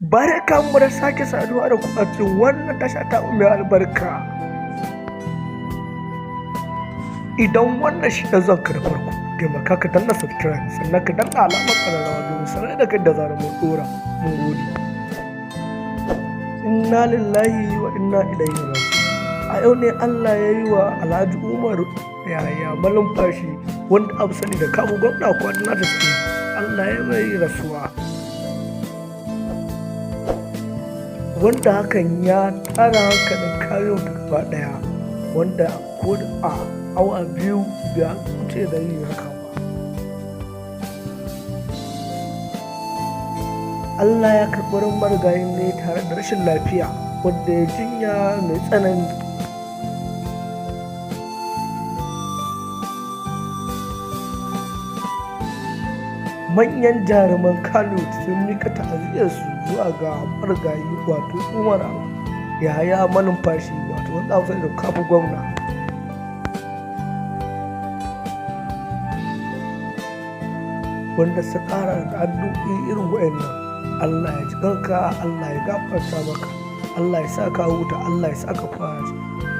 Barkanmu da sake saduwa da ku a cikin wannan tasha ta mai albarka. Idan wannan shi ne zuwanka na farko, taimaka ka danna subscribe, sannan ka danna alamar ƙararrawa domin sanar da kai da zarar mun ɗora. Mun gode. Inna lillahi wa inna ilaihi raji'un. A yau ne Allah ya yi wa Alhaji Umar Yahaya Malumfashi, wanda aka sani da Kawu Gwamna Coordinator State, Allah ya mai rasuwa. Wanda hakan ya tara hankalin Kano gaba ɗaya, wanda ko a awa 2 bai wuce da yin haka ba. Allah ya karɓi ran marigayin ne tare da rashin lafiya wanda ya jinya mai tsanani. Manyan jaruman Kano sun miƙa ta'aziyyarsu zuwa ga marigayi, wato Umar Yahaya Malumfashi, wato wanda aka sani da Kawu Gwamna. Wanda su ƙara da addu'o'i irin wa'annan: Allah ya ji kanka, Allah ya gafarta maka, Allah ya sa ka huta, Allah ya sa ka fara,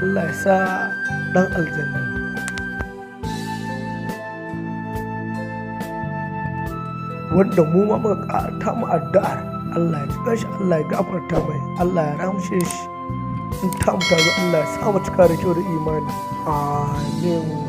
Allah ya sa ɗan aljanna. Wanda mu ma muka ƙara mu addu'ar, Allah ya ji kanshi, Allah ya gafarta mai, Allah ya rahamshe shi. In ta mu ta zo, Allah ya sa mu cika da kyau da imani. Amin.